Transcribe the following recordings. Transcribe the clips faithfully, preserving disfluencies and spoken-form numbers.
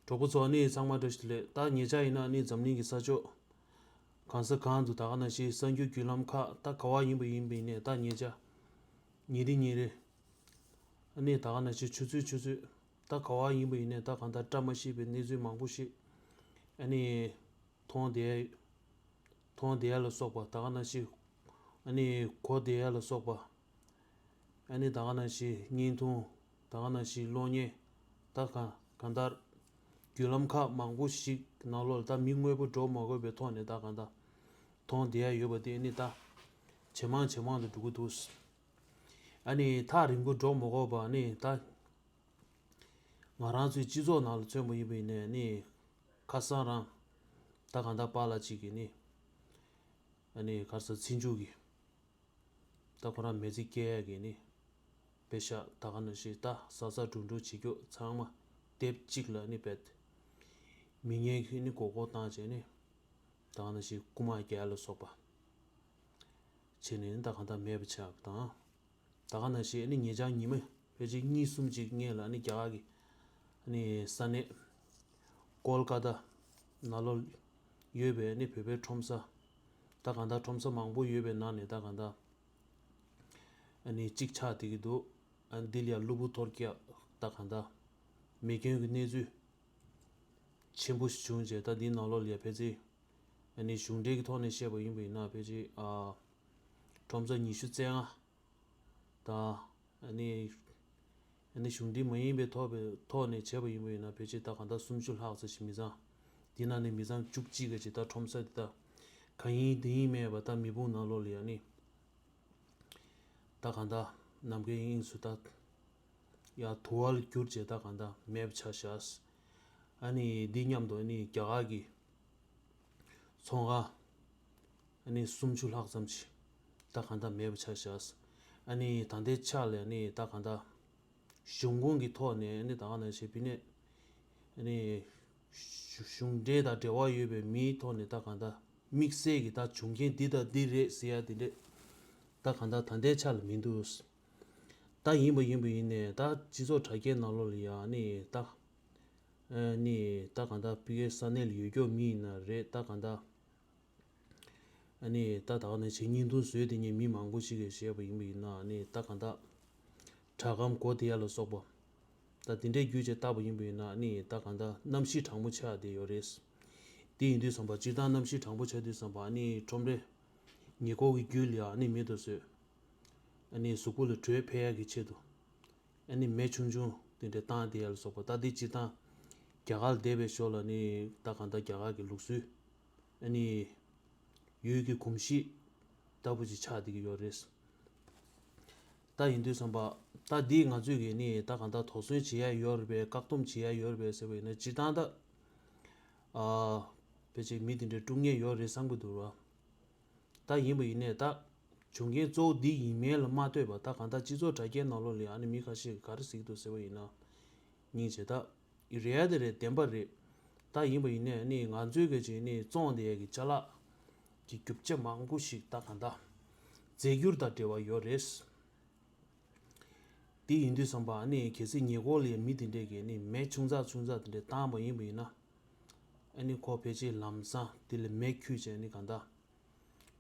གྲོགས་པོ་ཚོ་ཨ་ནི་ཚང་མ་བཀྲ་ཤིས་བདེ་ལེགས། ད་ཉེ་ཆར་ཡིན་ན་ཨ་ནི་འཛམ་གླིང་གི་ས་ཕྱོགས་གང་ས་གང་དུ་ད་ག་ནང་བཞིན་གསར་འགྱུར་བརྒྱུད་ལམ་ཁག་ད་ག་བ་ཡིན་པ་ཡིན་པ་ཡིན་ནས་ད་ཉེ་ཆར་ཉིན་རེ་ཉིན་རེ་ཨ་ནི་ད་ག་ནང་བཞིན་ཆུ་ཚོད་ཆུ་ཚོད་ད་ག་བ་ཡིན་པ་ཡིན་ནས་ད་གང་ལྟར་བཀྲ་མ་ཤིས་པའི་གནས་ཚུལ་མང་པོ་ཞིག་ཨ་ནི་མཐོང་བསྡད་མཐོང་བསྡད་ཡ་ལ་སོགས་པ་ད་ག་ནང་བཞིན་ཨ་ནི་གོ་བསྡད་ཡ་ལ་སོགས་པ། ཨ་ནི་ད་ག་ནང་བཞིན་བརྙན་ཐུང་། ད་ག་ནང་བཞིན་གློག་བརྙན། ད་གང་གང་ལྟར་བརྒྱུད་ལམ་ཁག་མང་པོ་ཞིག་ནང་ལོགས་ལ་ད་མི་དངོས་པོ་འགྲོ་མ་དགོས་པའི་ཐོག་ནས་ད་གང་ལྟར་མཐོང་བསྡད་ཡ་ཡོད་པ་དེ་ཨ་ནི་ད་ཇེ་མང་ཇེ་མང་དུ་འགྲོ་གི་འདུག་ཨ་ནི་ཐག་རིང་པོ་འགྲོ་མ་དགོས་པ་ཨ་ནི་ད་ང་རང་ཚོའི་སྤྱི་ཚོགས་ནང་ལ་མཚོན་པ་ཡིན་པ་ཡིན་ནའི་ཨ་ནི་ཁ་སང་རང་ད་གང་ལྟར་པཱ་ལགས་གཅིག་གིས་ནི་ཨ་ནི་ག་རེ་ཟེར་ཚེ་མཇུག་གི་ད་ཁོ་རང་མི་ཚེ་སྐྱེལ་ཡག་གི་ནི་དཔེ་ཤག་ད་ག་ནང་བཞིན་ད་ཟ་ཟ་འགྲོ་འགྲོ་བྱེད་རྒྱུ་ཚང་མ་དེབ་གཅིག་ལ་ནི་བེད་མི་ངན་གྱིས་ནི་མགོ་སྐོར་བཏང་བྱས་ནི་ད་ག་ནང་བཞིན་རྐུ་མ་རྒྱག་ལ་སོགས་པ་བྱས་ནས་ནི་ད་ག་ད་མེད་པ་ཆགས་པ་དང་། ད་ག་ནང་བཞིན་ནི་ཉེ་ཆར་ཉི་མ་ཕལ་ཆེར་གཉིས་གསུམ་ཅིག་སྔོན་ལ་ནི་རྒྱ་གར་གྱི་ནི་ས་གནས་ཀོལ་ཀ་ཏ་ནང་ལོགས་ཡོད་པའི་ནི་བོད་པའི་ཁྲོམ་ས་ད་གང་ལྟར་ཁྲོམ་ས་མང་པོ་ཡོད་པའི་ནང་ནས་ད་གང་ལྟར་ཨ་ནི་གཅིག་ཆགས་བསྡད་ཀྱི་འདུག་ཨ་ནི་འདི་ལ་ཡ་གློ་བུར་ཐོལ་རྒྱག་ད་གང་ལྟར་མེ་སྐྱོན་གྱི་གནས་ཚུལ་ཆེན་པོ་ཞིག་བྱུང་རྗེས་ད་འདིའི་ནང་ལོགས་ལ་ཡ་ཕལ་ཆེར་ཨ་ནི་གཞུང་འབྲེལ་གྱི་ཐོག་ནས་བཤད་པ་ཡིན་པ་ཡིན་ན་ཕལ་ཆེར་ཨ་ཁྲོམ་ས་ཉི་ཤུ་རྩ་ལྔ་དང་ཨ་ནི་ཨ་ནི་གཞུང་འབྲེལ་མ་ཡིན་པའི་ཐོག་པའི་ཐོག་ནས་བྱས་པ་ཡིན་པ་ཡིན་ན་ཕལ་ཆེར་ད་གང་ལྟར་སུམ་ཅུ་ལྷག་ཙམ་ཞིག་མི་ཚང་། འདི་ནང་ནས་མི་ཚང་བཅུ་གཅིག་ག་ཅིག་ད་ཁྲོམ་ས་འདི་ད་གང་ཡིན་འདི་ཡིན་མེད་པ་ད་མེ་ཕུང་ནང་ལོགས་ལ་ཡ་ནི་ད་གང་ལྟར་ནམ་མཁའི་དབྱིངས་སུ་ད་ཡ་དུ་བ་ལ་གྱུར་བྱས་ད་གང་ལྟར་མེད་པ་ཆགས་བཞག་ཨ་ནི་འདི་མཉམ་དུ་ཨ་ནི་རྒྱ་གར་གྱི་ཚོང་ཁང་ཨ་ནི་སུམ་ཅུ་ལྷག་ཙམ་ཞིག་ད་གང་ལྟར་མེད་པ་ཆགས་བཞག་ཨ་ནི་ད་ལྟའི་ཆ་ལ་ཨ་ནི་ད་གང་ལྟར་གཞུང་ཁོངས་ཀྱི་ཐོག་ནས་ཨ་ནི་ད་ག་ནང་བཞིན་ཕི་ནས་ཨ་ནི་གཞུང་འབྲེལ་དང་འབྲེལ་བ་ཡོད་པའི་མིའི་ཐོག་ནས་ད་གང་ལྟར་དམིགས་བསལ་གྱི་ད་བྱུང་རྐྱེན་འདི་དང་འདི་རེད་ཟེར་ཡ་དེ་འདྲས་ད་གང་ལྟར་ད་ལྟའི་ཆ་ལ་མི་འདུག་ད་ཡིན་པ་ཡིན་པ་ཡིན་ནས་ད་སྤྱི་ཚོགས་དྲ་རྒྱའི་ནང་ལོགས་ལ་ཡང་ནི་ད་ཨ་ནི་ད་གང་ལྟར་ཕ་གིའི་ས་གནས་ལ་ཡོད་རྒྱུ་མི་ཡིན་ན་རེད། ད་གང་ལྟར་ཨ་ནི་ད་ད་ག་ནང་བཞིན་བརྙན་ཐུང་བཟོས་དེ་ཉིད་མི་མང་པོ་ཞིག་གིས་བཤད་པ་ཡིན་པ་ཡིན་ན་ཨ་ནི་ད་གང་ལྟར་དྲ་སྒམ་སྒོ་དེ་ཡ་ལ་སོགས་པ་ད་དེ་འདྲའི་བརྒྱུད་བྱས་བཏབ་པ་ཡིན་པ་ཡིན་ན་ཨ་ནི་ད་གང་ལྟར་གནམ་གཤིས་གྲང་མོ་ཆགས་བསྡད་ཡོད་རེད། དེ་ཡིན་དུས་ཙམ་པ་སྤྱིར་བཏང་གནམ་གཤིས་གྲང་པོ་ཆགས་དུས་ཙམ་པ་ཨ་ནི་ཁྲོམ་རའི་ཉེ་འཁོར་གྱི་རྒྱུད་ལ་ཡ་ཨ་ནི་མེ་དུ་བཟོས། ཨ་ནི་གཟུགས་པོ་ལ་དྲོད་འཕེལ་ཡག་གི་ཆེད་དུ། ཨ་ནི་མེ་ཆུང་ཆུང་དེ་འདྲ་བཏང་དེ་ཡ་ལ་སོགས་པ་ད་དེ་སྤྱིར་བཏང་རྒྱ་གར་ལ་བསྡད་པའི་ཞོར་ལ་ནི་ད་གང་ལྟར་རྒྱ་གར་གྱི་ལུགས་སྲོལ། ཨ་ནི་ཡུལ་གྱི་གོམས་གཤིས་ལྟ་བུ་ཅིག་ཆགས་བསྡད་ཀྱི་ཡོད་རེད། ད་ཡིན་དུས་ཙམ་པ་ད་འདི་ང་ཚོས་ཀྱིས་ནི་ད་གང་ལྟར་དོགས་ཟོན་བྱེད་ཡ་ཡོད་རེད་པས། བཀག་སྡོམ་བྱེད་ཡ་ཡོད་རེད་པས་ཟེར་བ་ཡིན་ན་སྤྱིར་བཏང་ད་ཨ་ཕལ་ཆེར་མི་དེ་འདྲའི་དཀྲུག་ངེས་ཡོད་རེད་བསམ་གྱི་འདུག་ར། ད་ཡིན་པ་ཡིན་ནའི་ད་བྱུང་རྐྱེན་གཙོ་བོ་འདི་ཡིན་མིན་ལ་མ་ལྟོས་པ་ད་གང་ལྟར་སྤྱི་ཚོགས་དྲ་རྒྱའི་ནང་ལོགས་ལ་ཨ་ནི་མི་ཁ་ཤས་ཀྱིས་ག་རེ་ཟེར་གྱི་འདུག་ཟེར་བ་ཡིན་ན། སྙིང་རྗེ་ད་རེད་དེ་རེད་བདེན་པ་རེད། ད་ཡིན་པ་ཡིན་ནའི་ནི་ང་ཚོའི་ག་ཅིག་ནི་བཙོང་བསྡད་ཡ་གི་ཅ་ལག་གི་རྒྱུ་ཆ་མང་པོ་ཞིག་ད་གང་ལྟར་རྫས་འགྱུར་དང་འབྲེལ་བ་ཡོད་རེད། དེ་ཡིན་དུས་ཙམ་པ་ཨ་ནི་གལ་སྲིད་ཉེ་འཁོར་ལ་ཡ་མི་དེ་འདྲས་ཀྱིས་ནི་མེ་ཆུང་ཙག་ཆུང་ཙག་དེ་འདྲས་བཏང་བ་ཡིན་པ་ཡིན་ན། ཨ་ནི་ཁོ་ཕལ་ཆེར་ལམ་སང་དེ་ལ་མེ་འཁྱུད་བྱས་ནི་གང་ལྟར་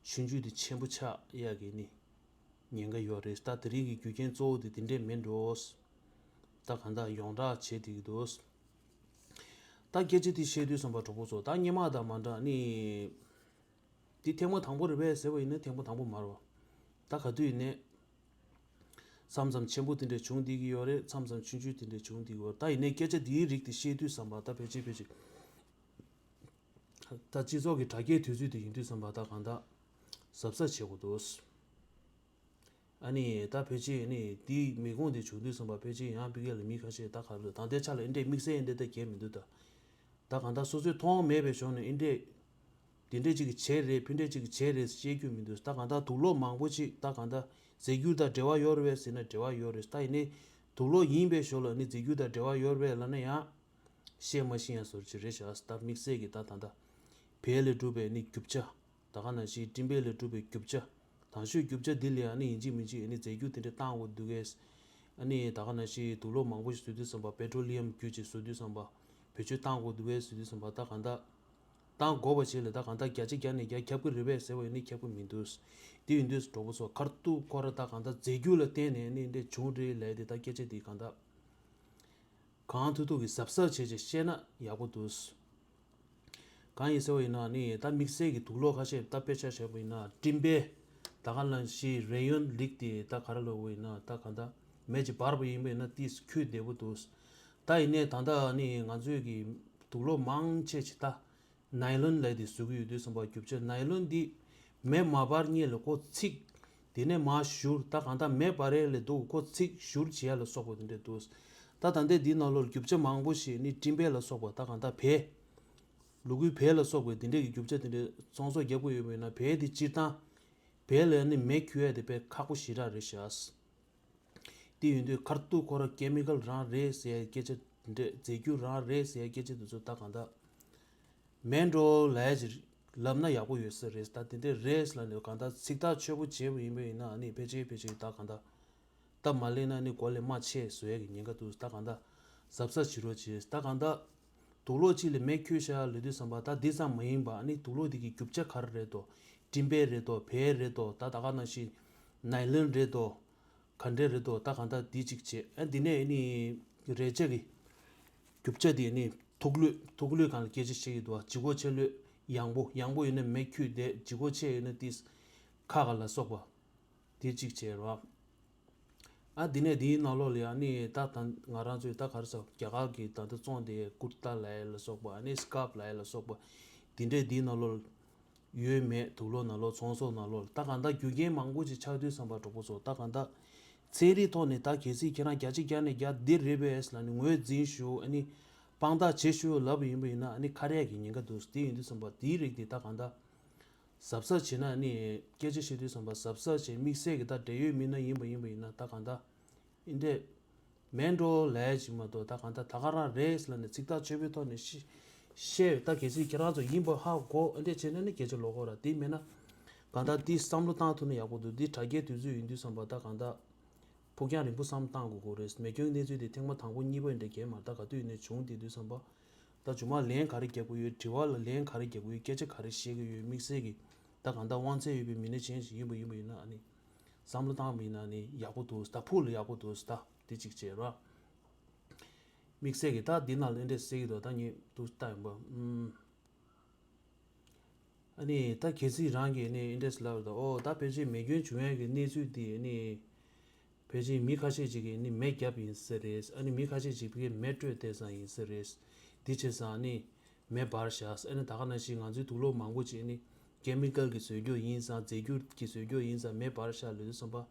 ཆུང་ཆུང་དེ་ཆེན་པོ་ཆགས་ཡག་གི་ནི་ཉེན་ཁ་ཡོད་རེད། ད་དེ་རིང་གི་རྒྱུ་རྐྱེན་གཙོ་བོ་དེ་དེ་འདྲས་མིན་འགྲོ། ད་གང་ལྟར་ཡོངས་གྲགས་བྱེད་བསྡད་ཀྱི་འདུག་ད་སྐད་ཆ་དེ་བཤད་དུས་ཙམ་པ་གྲོགས་པོ་ཚོ་ད་སྔོན་མ་དང་མ་འདྲ་ནི། འདི་ཐེངས་མ་དང་པོ་རེད་པས་ཟེར་བ་ཡིན་ན་ཐེངས་མ་དང་པོ་མ་རེད་བ། ད་ག་དུས་ཡིན་ནའི། མཚམས་མཚམས་ཆེན་པོ་དེ་འདྲས་བྱུང་བསྡད་ཀྱི་ཡོད་རེད། མཚམས་མཚམས་ཆུང་ཆུང་དེ་འདྲས་བྱུང་བསྡད་ཀྱི་ཡོད་རེད། ད་ཡིན་ནའི་སྐད་ཆ་འདིའི་རིགས་དེ་བཤད་དུས་ཙམ་པ་ད་ཕལ་ཆེར་ཕལ་ཆེར། ད་སྤྱི་ཚོགས་ཀྱི་དྲ་རྒྱའི་དུས་ཚོད་དེ་ཡིན་དུས་ཙམ་པ་ད་གང་ལྟར་གཟབ་གཟབ་བྱེད་དགོས་འདུག་ཨ་ནི་ད་ཕལ་ཆེར་ནི་འདིའི་མེ་ཁུངས་དེ་བྱུང་དུས་ཙམ་པ་ཕལ་ཆེར་ཡང་ཕ་གི་ལ་མི་ཁ་ཤས་ད་ག་རེ་ད་ལྟའི་ཆ་ལ་ཨེ་འདྲས་དམིགས་བསལ་ཨེ་འདྲས་ད་གས་མི་འདུག་ད། ད་གང་ལྟར་སོ་སོས་མཐོང་མེད་པའི་ཞོར་ནས་ཨེ་འདྲས། དེ་འདྲས་ཅིག་གི་བྱས་རེད་ཕི་འདྲས་ཅིག་གི་བྱས་རེད་བཤད་རྒྱུ་མི་འདུག་ད་གང་ལྟར་དུག་ལོག་མང་པོ་ཅིག་ད་གང་ལྟར་རྫས་འགྱུར་དང་འབྲེལ་བ་ཡོད་རེད་པས་ཟེར་ན་འབྲེལ་བ་ཡོད་རེད། ད་ཡིན་ནའི་དུག་ལོག་ཡིན་པའི་ཞོར་ལ་ནི་རྫས་འགྱུར་དང་འབྲེལ་བ་ཡོད་རེད་པས་ལབ་ན་ཡང་བཤད་མ་ཤེས་ཡ་བཟོ་འདྲ་ཅིག་རེད་ཤག་ད་དམིགས་བསལ་གྱི་ད་ད་ལྟ་བལ་ལས་གྲུབ་པའི་ནི་རྒྱུ་ཆ། ད་ག་ནང་བཞིན་སྤྲིན་པ་ལས་གྲུབ་པའི་རྒྱུ་ཆ། དང་ཤོས་རྒྱུ་ཆ་འདི་ལ་ཡང་ནི་ཡིན་གཅིག་མིན་གཅིག་ཨ་ནི་རྫས་འགྱུར་དེ་འདྲ་བཏང་དགོས་འདུག་གས། ཨ་ནི་ད་ག་ནང་བཞིན་དུག་ལོག་མང་པོ་ཞིག་བཟོ་དུས་ཙམ་པ་པེ་ཊྲོ་ལི་ཡམ་བརྒྱུད་ཅིག་བཟོ་དུས་ཙམ་པ། བེད་སྤྱོད་བཏང་དགོས་འདུག་བས་ཟེར་དུས་ཙམ་པ་ད་གང་ལྟར། བཏང་དགོས་པ་ཞིག་ལ་ད་གང་ལྟར་བརྒྱ་ཆ་བརྒྱ་ནས་བརྒྱ་ཁྱབ་ཀྱི་རེད་པས་ཟེར་བ་ཡིན་ན་ཁྱབ་ཀྱི་མི་འདུག་དེ་ཡིན་དུས་གྲོགས་པོ་ཚོ་ཁར་ཐུག་ཁོ་ར་ད་གང་ལྟར་རྫས་འགྱུར་ལ་བརྟེན་ནས་ནི་འདི་བྱུང་རེད་ལབ་དེ་ད་སྐད་ཆ་དེ་གང་ལྟར། གང་ཐུབ་ཐུབ་ཀྱིས་གཟབ་གཟབ་བྱས་བྱས་བཤད་ན་ཡག་པོ་འདུག་གང་ཡིན་ཟེར་བ་ཡིན་ན་ནི་ད་དམིགས་བསལ་གྱི་དུག་སློག་ཁ་ཤས་ད་དཔེ་ཆ་བཞག་པ་ཡིན་ན་སྤྲིན་པས་ད་ག་ལ་ཞིག་རེ་ཡོན་ལིག་དེ་ད་ག་རེ་ལབ་པ་ཡིན་ན་ད་གང་ལྟར་མེ་ཅིག་འབར་བ་ཡིན་པ་ཡིན་ན་ཏིས་ཁུ་བདེ་པོ་འདུག་ད་ཡིན་ནའི་ད་ལྟ་ནི་ང་ཚོས་ཀྱི་དུག་སློག་མང་ཆེ་ཆེ་ད་ནའི་ལོན་ལབ་དེ་བཟོ་གི་ཡོད་དུས་ཙམ་པ་རྒྱུ་ཆ་ནའི་ལོན་འདི་མེ་མ་འབར་སྔོན་ལ་ཁོ་ཚིག་དེ་ནས་མར་བཞུར་ད་གང་ལྟར་མེ་འབར་རེ་ལས་འདུག་ཁོ་ཚིག་བཞུར་བྱེད་ཡ་ལ་སོགས་པ་དེ་འདྲས་འདུག་ད་ད་ལྟའི་འདིའི་ནང་ལོགས་རྒྱུ་ཆ་མང་པོ་ཞིག་ནི་སྤྲིན་པས་ལ་སོགས་པ་ད་གང་ལྟར་བལ། ལུ་གུའི་བལ་ལ་སོགས་པའི་དེ་འདྲས་ཀྱི་རྒྱུ་ཆ་དེ་འདྲས་ཚོང་ཟོག་རྒྱག་གི་ཡོད་པ་ཡིན་ན་བལ་དེ་སྤྱིར་བཏང་བལ་ལ་ནི་མེ་འཁྱུག་ཡ་དེ་དཔེ་ཁག་པོ་ཞེ་དྲག་རེད་ཤག་དེ་ཡིན་དུས་ཁར་ཐུག་ཁོ་ར་ཀེ་མི་ཀལ་རང་རེད་ཟེར་ཡ་སྐད་ཆ་དེ་འདྲས་རྫས་འགྱུར་རང་རེད་ཟེར་ཡ་སྐད་ཆ་དེ་ཚོ་ད་གང་ལྟར། མེད་འགྲོ་ལབ་ཡ་ཅིག་ལབ་ན་ཡག་པོ་ཡོད་ས་རེད། ད་དེ་འདྲས་རེད་ལབ་ནས་གང་ལྟར་ཚིག་ཐག་ཆོད་པོ་བྱས་པ་ཡིན་པ་ཡིན་ན་ཨ་ནི་ཕལ་ཆེར་ཕལ་ཆེར་ད་གང་ལྟར་སྟབས་མ་ལེགས་ན་ཨ་ནི་མགོ་ལས་རྨ་ཆད་བཟོ་ཡ་གི་ཉེན་ཁ་འདུག་ད་གང་ལྟར་གཟབ་གཟབ་བྱེད་རོགས་བྱེད། ད་གང་ལྟར་དུག་སློག་ཅིག་ལ་མེ་འཁྱུག་བཞག་ལབ་དུས་ཙམ་པ་ད་འདི་ཙམ་མ་ཡིན་པ་ཨ་ནི་དུག་སློག་འདི་གི་རྒྱུ་ཆ་ག་རེ་རེད་དོ། སྤྲིན་པ་རེད་དོ། བལ་རེད་དོ། ད་ད་ག་ནང་བཞིན་ནའི་ལོན་རེད་དོ། ག་འདྲས་རེད་དོ། ད་གང་ལྟར་འདི་གཅིག་བྱས་ཨ་འདི་ནས་ནི་རས་ཆ་གི་རྒྱུ་ཆ་དེ་ནི་ཐུག་ལོས་ཐུག་ལོས་གང་ལ་སྐད་ཆ་བཤད་ཀྱི་འདུག་ལྗིད་ཁོག་ཆེ་ལོས་ཡང་པོ་ཡང་པོ་ཡིན་ན་མེ་འཁྱུག་བསྡད་ལྗིད་ཁོག་ཆེ་ཡིན་ན་ཏིས་ཁ་ག་ལ་སོགས་པ་འདི་གཅིག་བྱས་རོགས། ཨ་འདི་ནས་འདིའི་ནང་ལོགས་ལ་ཡང་ནི་ད་ད་ང་རང་ཚོས་ད་ག་རེ་ཟེར་རྒྱ་གར་གྱི་ད་ལྟ་བཙོང་དེ་ཀུར་ཏ་ལབ་ཡ་ལ་སོགས་པ་ཨ་ནི་སི་ཀར་ཕ་ལབ་ཡ་ལ་སོགས་པ་འདི་འདྲས་འདིའི་ནང་ལོགས་ཡོད་མེད་དུག་སློག་ནང་ལོགས་ཚོང་ཟོག་ནང་ལོགས་ད་གང་ལྟར་རྒྱུ་རྐྱེན་མང་པོ་ཅིག་ཆགས་དུས་ཙམ་པ་གྲོགས་པོ་ཚོ་ད་གང་ལྟར་ཚན་རིག་ཐོག་ནས་ད་གལ་སྲིད་ཁྱེད་རང་བརྒྱ་ཆ་བརྒྱ་ནས་བརྒྱ་འདི་རེད་པས་ལབ་ནས་ངོས་འཛིན་ཞུ་ཨ་ནི་དཔང་རྟགས་བྱེད་ཞུ་ལབ་པ་ཡིན་པ་ཡིན་ན་ཨ་ནི་ཁ་རས་ཀྱི་ཉེན་ཁ་འདུག་དེ་ཡིན་དུས་ཙམ་པ་དེའི་རིགས་དེ་ད་གང་ལྟར་གཟབ་གཟབ་བྱེད་ན་ཨ་ནི་སྐད་ཆ་བཤད་དུས་ཙམ་པ་གཟབ་གཟབ་བྱེད་དམིགས་བསལ་གྱི་ད་འབྲེལ་ཡོད་མི་སྣ་ཡིན་པ་ཡིན་པ་ཡིན་ན་ད་གང་ལྟར། ཨེ་འདྲས། མེད་འགྲོ་ལབ་ཡ་ཅིག་མ་གཏོགས་ད་གང་ལྟར་ད་ག་རང་རེད་ལབ་ནས་ཚིག་ཐག་ཆོད་པོའི་ཐོག་ནས་ཤི་བཤད་ད་གལ་སྲིད་ཁྱེད་རང་ཚོ་ཡིན་པ་ཧ་གོ་ཨེ་འདྲས་བྱས་ན་ནི་སྐད་ཆ་ལོག་གོ་ར་དེ་མེད་ན། གང་ལྟར་འདི་བསམ་བློ་བཏང་ཐུབ་ན་ཡག་པོ་འདུག་འདི་དྲ་རྒྱའི་དུས་ཚོད་ཡིན་དུས་ཙམ་པ་ད་གང་ལྟར། ཕུགས་རྒྱང་རིང་པོ་བསམ་བློ་བཏང་དགོས་ཀྱི་རེད། མེ་སྐྱོན་གནས་ཚུལ་དེ་ཐེངས་མ་དང་པོ་གཉིས་པ་ཡིན་འདྲ་གས་མ་རེད་ད་ག་དུས་ཡིན་ནའི་བྱུང་དེ་དུས་ཙམ་པ། ད་མཇུག་མ་ལན་ག་རེ་རྒྱག་གི་ཡོད་དྲི་བ་ལ་ལན་ག་རེ་རྒྱག་གི་ཡོད་སྐད་ཆ་ག་རེ་བཤད་ཀྱི་ཡོད་དམིགས་བསལ་གྱི་ད་གང་ལྟར་དབང་ཚད་ཡོད་པའི་མི་སྣ་གཞན་ཞིག་ཡིན་པ་ཡིན་པ་ཡིན་ན་ཨ་ནི། བསམ་བློ་བཏང་བ་ཡིན་ན་ནི་ཡག་པོ་འདུག་ད་ཕུགས་ལ་ཡག་པོ་འདུག་ད་དེ་གཅིག་བྱས་ར། དམིགས་བསལ་གྱི་ད་འདི་ནང་ལ་འདྲ་ཟེར་གྱི་འདུག་ད་ངས་འདུག་ལྟ་ཡོང་པ་ཨུམ། ཨ་ནི་ད་གལ་སྲིད་རང་གིས་ནི་འདྲ་ལབ་ད་ཨོ་ད་ཕལ་ཆེར་མེ་སྐྱོན་བྱུང་ཡས་ཀྱི་གནས་ཚུལ་འདི་ནི་ཕལ་ཆེར་མི་ཁ་ཤས་ཅིག་གིས་ནི་མེ་བརྒྱབ་ཡིན་ས་རེད། ཨ་ནི་མི་ཁ་ཤས་ཅིག་གིས་མེ་སྤྲོད་བསྡད་ཙང་ཡིན་ས་རེད། འདི་བྱས་ཙང་ནི་མེ་འབར་བཞག་ཨ་ནི་ད་ག་ནང་བཞིན་ང་ཚོའི་དུག་སློག་མང་པོ་ཅིག་ནི་ཀེ་མི་ཀལ་གྱི་བཟོས་རྒྱུ་ཡིན་ཙང་རྫས་འགྱུར་གྱི་བཟོས་རྒྱུ་ཡིན་ཙང་མེ་འབར་བཞག་ལབ་དུས་ཙམ་པ།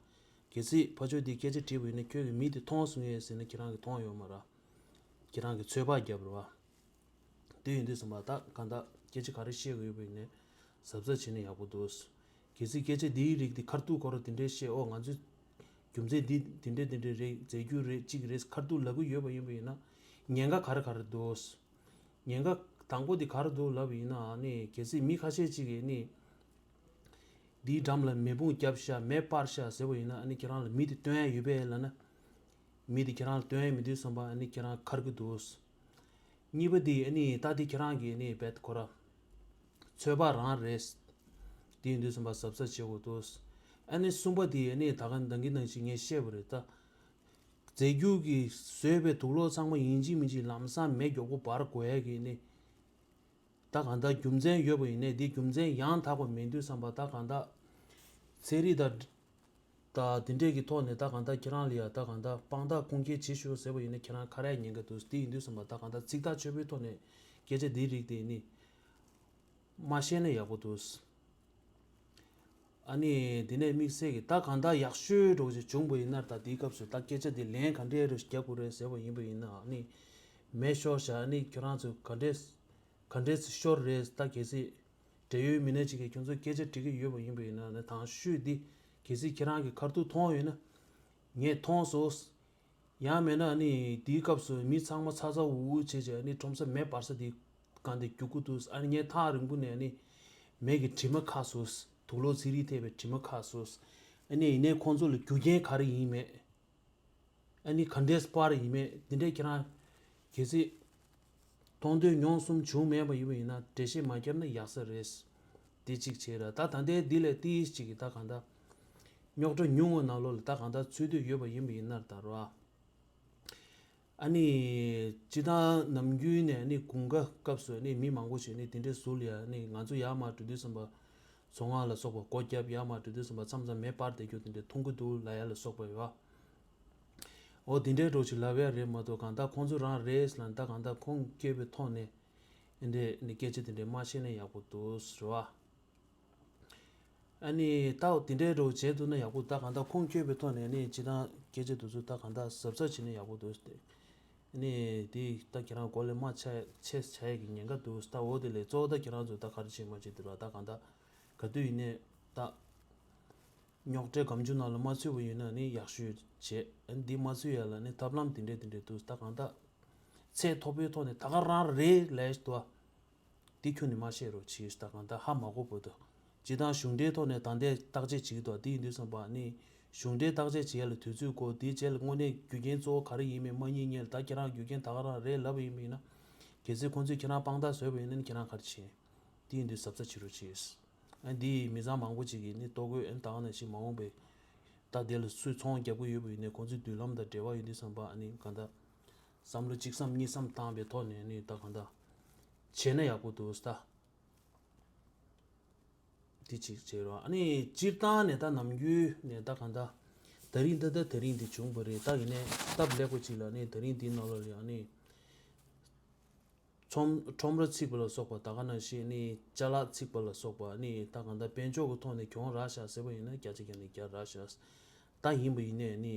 གལ་སྲིད་ཕ་ཆོས་འདི་སྐད་ཆ་དྲིས་པ་ཡིན་ན་ཁྱོད་ཀྱིས་མི་དེ་མཐོང་སོང་ངས་ཟེར་ན་ཁྱེད་རང་གིས་མཐོང་ཡོད་མ་རེད། ཁྱེད་རང་གིས་ཚོད་དཔག་བརྒྱབ་རེད་བ། དེ་ཡིན་དུས་ཙམ་པ་ད་གང་ལྟར་སྐད་ཆ་ག་རེ་བཤད་དགོས་ཡོད་པ་ཡིན་ནའི་གཟབ་གཟབ་བྱས་ན་ཡག་པོ་འདུག་གལ་སྲིད་སྐད་ཆ་འདིའི་རིགས་འདི་ཁ་ཐུག་ཁོ་རང་དེ་འདྲའི་བཤད་ཨོ་ང་ཚོའི་རྒྱུ་མཚན་འདི་དེ་འདྲ་དེ་འདྲ་རེད་རྫས་འགྱུར་རེད་གཅིག་རེད་ཁ་ཐུག་ལབ་ཀྱི་ཡོད་པ་ཡིན་པ་ཡིན་ན་ཉེན་ཁ་ག་རེ་ག་རེ་འདུག་ཉེན་ཁ་དང་པོ་འདི་ག་རེ་འདུག་ལབ་པ་ཡིན་ན་ཨ་ནི་གལ་སྲིད་མི་ཁ་ཤས་ཅིག་གིས་ནི་འདིའི་འགྲམ་ལ་མེ་དཔུང་བརྒྱབ་ཤག་མེ་སྤར་ཤག་ཟེར་བ་ཡིན་ན་ཨ་ནི་ཁྱེད་རང་ལ་མི་དེ་སྟོན་ཡ་ཡོད་པས་ལབ་ན། མི་དེ་ཁྱེད་རང་ལ་སྟོན་ཡ་མི་འདུག་བསམ་པ་ཨ་ནི་ཁྱེད་རང་ཁར་གི་འདུག་གཉིས་པ་དེ་ཨ་ནི་ད་དེ་ཁྱེད་རང་གི་ཨ་ནི་བེད་ཁོ་ར། ཚོད་དཔག་རང་རེད། དེ་ཡིན་དུས་ཙམ་པ་གཟབ་གཟབ་བྱེད་དགོས་འདུག་ཨ་ནི་གསུམ་པ་དེ་ཨ་ནི་ད་ག་ནང་གི་ནང་བཞིན་ངས་བཤད་པ་རེད་ད། རྫས་འགྱུར་གྱིས་བཟོས་པའི་དུག་སློག་ཚང་མ་ཡིན་གཅིག་མིན་གཅིག་ལམ་སང་མེ་མགྱོགས་པོ་འབར་དགོས་ཡ་གི་ཨ་ནི། ད་གང་ལྟར་རྒྱུ་མཚན་ཡོད་པ་ཡིན་ནའི་དེ་རྒྱུ་མཚན་ཡང་དག་པ་མེད་དུས་ཙམ་པ་ད་གང་ལྟར། ཚན་རིག་དང་། ད་དེ་འདྲས་ཀྱི་ཐོག་ནས་ད་གང་ལྟར་ཁྱེད་རང་ལ་ཡ་ད་གང་ལྟར་དཔང་རྟགས་ཁུངས་སྐྱེལ་བྱེད་ཤོག་ཟེར་བ་ཡིན་ན་ཁྱེད་རང་ཁ་རས་ཉན་གི་འདུག་དེ་ཡིན་དུས་ཙམ་པ་ད་གང་ལྟར་ཚིག་ཐག་ཆོད་པོའི་ཐོག་ནས་སྐད་ཆ་འདིའི་རིགས་དེ་ནི་མ་བཤད་ན་ཡག་པོ་འདུག་ཨ་ནི་དེ་ནས་དམིགས་བསལ་གྱི་ད་གང་ལྟར་ཡག་ཤོས་འདྲ་བོ་ཞིག་བྱུང་བ་ཡིན་ན་ད་དེའི་སྐབས་སུ་ད་སྐད་ཆ་དེ་ལན་ག་འདྲས་རེ་རྒྱག་དགོས་རེད་ཟེར་བ་ཡིན་པ་ཡིན་ན་ཨ་ནི་མེ་ཤོར་ཤག་ཨ་ནི་ཁྱོད་རང་ཚོས་ག་འདྲས། ག་འདྲས་སེ་ཤོར་རེད་ད་གལ་སྲིད། འབྲེལ་ཡོད་མི་སྣ་ཅིག་གིས་ཁྱོད་ཚོར་སྐད་ཆ་དྲི་གི་ཡོད་པ་ཡིན་པ་ཡིན་ན་ནི་དང་ཤོས་འདི་གལ་སྲིད་ཁྱེད་རང་གིས་ཁ་ཐུག་མཐོང་ཡོད་ན། ངས་མཐོང་སོང་། ཡང་མེད་ན་ནི་དེའི་སྐབས་སུ་མི་ཚང་མ་ཚ་ཚ་འུར་འུར་བྱས་བྱས་ནི་ཁྲོམ་ས་མེ་འབར་ས་དེ་སྒང་དེ་རྒྱུག་གི་འདུག་ཨ་ནི་ངས་ཐག་རིང་པོ་ནས་ནི་མེ་གི་དྲི་མ་ཁ་སོང་། དུག་སློག་ཚན་རིག་ཐེབས་པའི་དྲི་མ་ཁ་སོང་། ཨ་ནི་ཡིན་ནའི་ཁོང་ཚོ་ལ་རྒྱུ་རྐྱེན་ག་རེ་ཡིན་མེད། ཨ་ནི་ག་འདྲས་སྤར་ཡིན་མེད་འདི་འདྲས་ཁྱེད་རང་། གལ་སྲིད། མཐོང་ཐོས་མྱོང་གསུམ་བྱུང་མེད་པ་ཡིན་པ་ཡིན་ན་འགྲེལ་བཤད་མ་བརྒྱབ་ན་ཡག་ས་རེད། དེ་གཅིག་བྱས་ར། ད་ད་ལྟའི་འདི་ལས་ཏིས་གཅིག་གི་ད་གང་ལྟར་རྙོག་དྲ་ཉུང་བ་ནང་ལོགས་ལ་ད་གང་ལྟར་ཚུད་འདོད་ཡོད་པ་ཡིན་པ་ཡིན་ན་ད་ར། ཨ་ནི། སྤྱི་བཏང་ནམ་རྒྱུན་ནས་ནི་དགུན་ཁ་སྐབས་སུ་ནི་མི་མང་པོ་ཞིག་ནི་དེ་འདྲའི་ཟུར་ལ་ཡ་ནི་ང་ཚོ་ཡར་མར་འགྲོ་དུས་ཙམ་པ། མཚོ་སྔོན་ལ་སོགས་པ་སྒོ་བརྒྱབ་ཡར་མར་འགྲོ་དུས་ཙམ་པ་མཚམས་མཚམས་མེ་སྤར་བསྡད་རྒྱུ་དེ་འདྲ་མཐོང་གི་འདུག་ལབ་ཡ་ལ་སོགས་པ་ཡོད། འོ་དེ་འདྲའི་འགྲོ་ཞིག་ལབ་ཡ་རེད་མ་གཏོགས་གང་ལྟར་ཁོང་ཚོ་རང་རེད་ལབ་ད་གང་ལྟར་ཁུངས་སྐྱོལ་བའི་ཐོག་ནས་ཨེ་འདྲས་ནི་སྐད་ཆ་དེ་འདྲས་མ་བཤད་ན་ཡག་པོ་འདུག་ཟེར་བ། ཨ་ནི་ད་འོ་དེ་འདྲའི་འགྲོ་བྱས་འདུག་ན་ཡག་པོ། ད་གང་ལྟར་ཁུངས་སྐྱོལ་བའི་ཐོག་ནས་ནི་སྤྱི་བཏང་སྐད་ཆ་དེ་ཚོ་ད་གང་ལྟར་གཟབ་གཟབ་བྱས་ན་ཡག་པོ་འདུག་སྟེ། ཨ་ནི་དེ་ད་ཁྱེད་རང་མགོ་ལས་མར་ཆ་ཆེ་ཆ་ཡས་ཀྱི་ཉེན་ཁ་འདུག་ད་འོ་དེ་ལས་གཙོ་བོ་ད་ཁྱེད་རང་ཚོ་ད་ག་རེ་བྱེད་མ་བྱེད་དེ་ར། ད་གང་ལྟར་ག་དུས་ཡིན་ནའི་ད་རྙོག་དྲའི་སྒམ་ཆུང་ནང་ལ་མ་ཚུད་པ་ཡིན་ན་ནི་ཡག་ཤོས་བྱེད། ཨ་ནི་འདི་མ་ཚུད་ཡ་ལ་ནི་ཐབས་ལམ་དེ་འདྲས་དེ་འདྲས་འདུག་ད་གང་ལྟར་ཚད་མཐོ་པོའི་ཐོག་ནས་ད་ག་རང་རེད་ལས་འདུག་འདི་ཁྱོན་ནས་མ་བཤད་རོགས་གྱིས། ད་གང་ལྟར་ཧ་མ་གོ་བར་དུ། སྤྱི་བཏང་གཞུང་འབྲེལ་ཐོག་ནས་ད་ལྟའི་བརྟག་དཔྱད་བྱེད་ཀྱི་འདུག་དེ་ཡིན་དུས་ཙམ་པ་ནི་གཞུང་འབྲེལ་བརྟག་དཔྱད་བྱེད་ཡ་ལ་དུས་ཚོད་དགོས། དེའི་རྗེས་ལ་དངོས་གནས་རྒྱུ་རྐྱེན་གཙོ་བོ་ག་རེ་ཡིན་མིན་མ་རྙེད་སྔོན་ལ་ད་ཁྱེད་རང་རྒྱུ་རྐྱེན་ད་ག་རང་རེད་ལབ་པ་ཡིན་པ་ཡིན་ན། གལ་སྲིད་ཁོང་ཚོས་ཁྱེད་རང་དཔང་རྟགས་བཟོས་པ་ཡིན་ན་ནི་ཁྱེད་རང་ག་རེ་བྱེད། དེ་ཡིན་དུས་གཟབ་གཟབ་བྱེད་རོགས་གྱིས། ཨ་འདི་མི་ཚང་མང་པོ་ཅིག་གིས་ནི་ལྟོ་གོས་ཨ་ད་ག་ནང་བཞིན་མ་འོངས་པའི་ད་དེ་ལ་སུས་ཚོང་རྒྱག་གི་ཡོད་པ་ཡིན་ནའི་ཁོང་ཚོའི་མདུན་ལམ་དང་འབྲེལ་བ་ཡོད་དུས་ཙམ་པ་ཨ་ནི་གང་ལྟར་བསམ་བློ་གཅིག་བསམ་གཉིས་བསམ་བཏང་བའི་ཐོག་ནས་ནི་ད་གང་ལྟར་བྱས་ན་ཡག་པོ་འདུག་ད། དེ་གཅིག་བྱས་རོགས། ཨ་ནི་སྤྱིར་བཏང་ནས་ད་ནམ་རྒྱུན་ནས་ད་གང་ལྟར་ད་རིང་ད་ལྟ་ད་རིང་འདི་བྱུང་བ་རེད། ད་ཡིན་ནའི་སྟབས་ལེགས་པོ་ཅིག་ལ་ནི་ད་རིང་འདིའི་ནང་ལོགས་ལ་ཡང་ནི། ཁྲོམ་ཁྲོམ་ར་ཚིག་པ་ལ་སོགས་པ་ད་ག་ནང་བཞིན་ནི་ཅ་ལག་ཚིག་པ་ལ་སོགས་པ་ནི་ད་གང་ལྟར་དཔལ་འབྱོར་གྱི་ཐོག་ནས་གྱོང་རག་ཤག་ཟེར་བ་ཡིན་ན་བརྒྱ་ཆ་བརྒྱ་ནས་བརྒྱ་རག་ཤག་ད་ཡིན་པ་ཡིན་ནའི་ནི་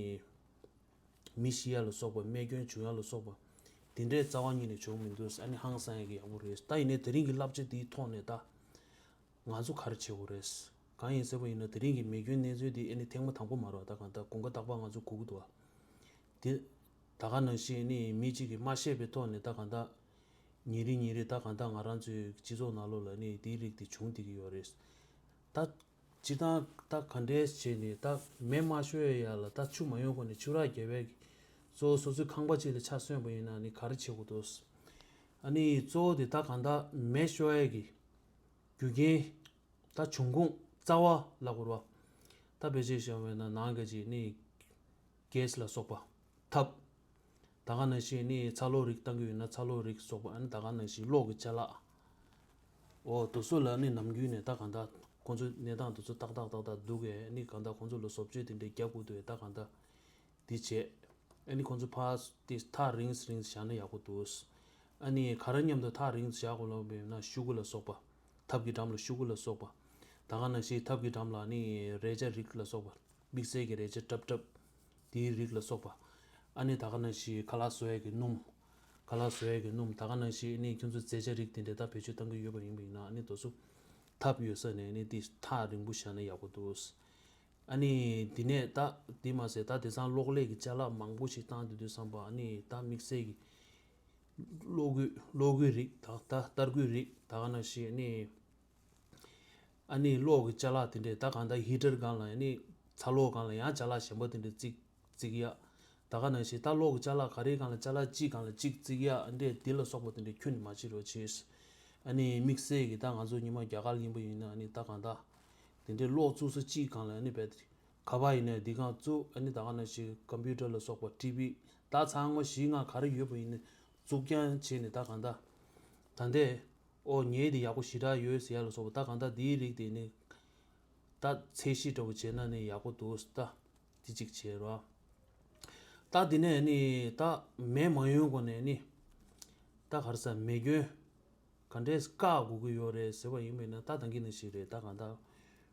མི་ཤི་ཡ་ལ་སོགས་པ་རྨས་སྐྱོན་བྱུང་ཡ་ལ་སོགས་པ་དེ་འདྲའི་རྩ་བ་ཉིད་ནས་བྱུང་མི་འདུག་ཨ་ནི་ཧང་སང་ཡ་གི་ཡག་པོ་རེད། ད་ཡིན་ནའི་དེ་རིང་གི་བསླབ་བྱ་འདིའི་ཐོག་ནས་ད། ང་ཚོ་ག་རེ་བྱེད་དགོས་རེད། གང་ཡིན་ཟེར་བ་ཡིན་ན་དེ་རིང་གི་མེ་སྐྱོན་གནས་ཚུལ་འདི་ཨེ་ནི་ཐེངས་མ་དང་པོ་མ་རེད་བ། ད་གང་ལྟར་དགུན་ཁ་རྟག་པར་ང་ཚོ་གོ་གི་འདུག་བ། དེ་ད་ག་ནང་བཞིན་ནི་མི་གཅིག་གིས་མ་ཤེས་པའི་ཐོག་ནས་ད་གང་ལྟར་ཉིན་རེ་ཉིན་རེ་ད་གང་ལྟར་ང་རང་ཚོའི་སྤྱི་ཚོགས་ནང་ལོགས་ལ་ནི་དེའི་རིགས་དེ་བྱུང་བསྡད་ཀྱི་ཡོད་རེད། ད་སྤྱིར་བཏང་ད་ག་འདྲས་བྱས་ནས་ད་མེ་མ་ཤོར་ཡ་ལ་ད་ཆུ་མ་ཡོང་གོང་ནས་ཆུ་རགས་བརྒྱབ་པའི་གཙོ་བོ་སོ་སོའི་ཁང་པ་གཅིག་ལ་ཆ་སོན་པ་ཡིན་ན་ནི་ག་རེ་བྱེད་དགོས་འདུག་ཨ་ནི་གཙོ་བོ་དེ་ད་གང་ལྟར་མེ་ཤོར་ཡ་གི་རྒྱུ་རྐྱེན། ད་འབྱུང་ཁུངས་རྩ་བ་ལ་གོ་ར། ད་ཕལ་ཆེར་བཤད་པ་ཡིན་ན་ནང་གི་ཅིག་ནི་གེ་སི་ལ་སོགས་པ། ཐབ། ད་ག་ནང་བཞིན་ནི་ཚ་གློག་རིགས་བཏང་གི་ཡོད་ན་ཚ་གློག་རིགས་སོགས་པ་ཨ་ནི་ད་ག་ནང་བཞིན་གློག་གི་ཅ་ལག་འོ་དེ་ཚོ་ལ་ནི་ནམ་རྒྱུན་ནས་ད་གང་ལྟར་ཁོང་ཚོའི་གནས་སྟངས་དེ་ཚོ་ཏག་ཏག་ཏག་ཏག་འདུག་གས་ནི་གང་ལྟར་ཁོང་ཚོ་ལ་བཟོ་བཅོས་དེ་འདྲའི་རྒྱག་དགོས་འདུག་གས། ད་གང་ལྟར། འདི་བྱས། ཨ་ནི་ཁོང་ཚོ་ཕར་དེ་ཐག་རིང་རིང་བཞག་ན་ཡག་པོ་འདུག་ཨ་ནི་ག་རེ་མཉམ་དུ་ཐག་རིང་བཞག་དགོས་ལབ་པ་ཡིན་ན་ཤུ་གུ་ལ་སོགས་པ། ཐབ་ཀྱི་འགྲམ་ལ་ཤུ་གུ་ལ་སོགས་པ། ད་ག་ནང་བཞིན་ཐབ་ཀྱི་འགྲམ་ལ་ནི་རས་ཆ་རིགས་ལ་སོགས་པ། དམིགས་བསལ་གྱི་རས་ཆ་ཀྲབ་ཀྲབ། དེའི་རིགས་ལ་སོགས་པ། ཨ་ནི་ད་ག་ནང་བཞིན་ཁ་ལག་བཟོ་ཡས་ཀྱི་སྣུམ། ཁ་ལག་བཟོ་ཡས་ཀྱི་སྣུམ་ད་ག་ནང་བཞིན་ནི་ཁྱོད་ཚོ་རྫས་ཆ་རིགས་དེ་འདྲ་ད་བེད་སྤྱོད་གཏང་གི་ཡོད་པ་ཡིན་པ་ཡིན་ན་ཨ་ནི་དེ་ཚོ། ཐབ་ཡོད་ས་ནས་ནི་དེ་ཐག་རིང་པོ་བཞག་ན་ཡག་པོ་འདུག་ཨ་ནི་འདི་ནས་ད་འདི་མ་ཟད་ད་དེང་སང་གློག་ཀླད་ཀྱི་ཅ་ལག་མང་པོ་ཞིག་བཏང་དུས་དུས་བསམ་པ་ཨ་ནི་ད་དམིགས་བསལ་གྱི་གློག་སྐུད་གློག་སྐུད་རིགས་ད་ད་ཏར་སྐུད་རིགས་ད་ག་ནང་བཞིན་ཨ་ནི་ཨ་ནི་གློག་གི་ཅ་ལག་དེ་འདྲས་ད་གང་ད་ཧི་ཊར་སྒང་ལ་ཨ་ནི་ཚ་གློག་སྒང་ལ་ཡང་ཅ་ལག་གཞན་པ་དེ་འདྲས་བརྩིགས་བརྩིགས་ཡ། ད་ག་ནང་བཞིན་ད་གློག་གི་ཅ་ལག་ག་རེ་སྒང་ལ་ཅ་ལག་གཅིག་སྒང་ལ་གཅིག་བརྩིགས་ཡ་ཨ་འདྲས་འདི་ལ་སོགས་པ་དེ་འདྲས་ཁྱོན་ནས་མ་བྱེད་རོགས་བྱེད། ཨ་ནི་དམིགས་བསལ་གྱི་ད་ང་ཚོ་ཉི་མ་རྒྱ་གར་ཡིན་པ་ཡིན་ན་ཨ་ནི་ད་གང་ད། དེ་འདྲའི་གློག་བཙུགས་ས་གཅིག་སྒང་ལ་ཨ་ནི་བས་ག་པར་ཡིན་ནའི་འདི་སྒང་བཙུགས་ཨ་ནི་ད་ག་ནང་བཞིན་ཀམ་པུ་ཊར་ལ་སོགས་པ་ཊི་ཝི་ད་ཚང་མ་གཞི་སྒང་ག་རེ་ཡོད་པ་ཡིན་ནའི་བཙུགས་རྐྱང་བྱས་ནས་ད་གང་ད། ད་འདས་ཨོ་ཉལ་དེ་ཡག་པོ་ཞེ་དྲག་ཡོད་ཟེར་ཡ་ལ་སོགས་པ་ད་གང་ད་འདིའི་རིགས་དེ་ནི་ད་ཚད་གཞི་འདྲ་བོ་བྱས་ན་ནི་ཡག་པོ་འདུག་ད་དེ་གཅིག་བྱས་རོགས། ད་འདི་ནས་ནི་ད་མེ་མ་ཡོང་གོང་ནས་ནི་ད་ག་རེ་ཟ་མེ་སྐྱོན། ག་འདྲས་བཀག་དགོས་ཀྱི་ཡོད་རེད་ཟེར་བ་ཡིན་པས་ན་ད་ད་གིན་ནང་བཞིན་རེད། ད་གང་ལྟར་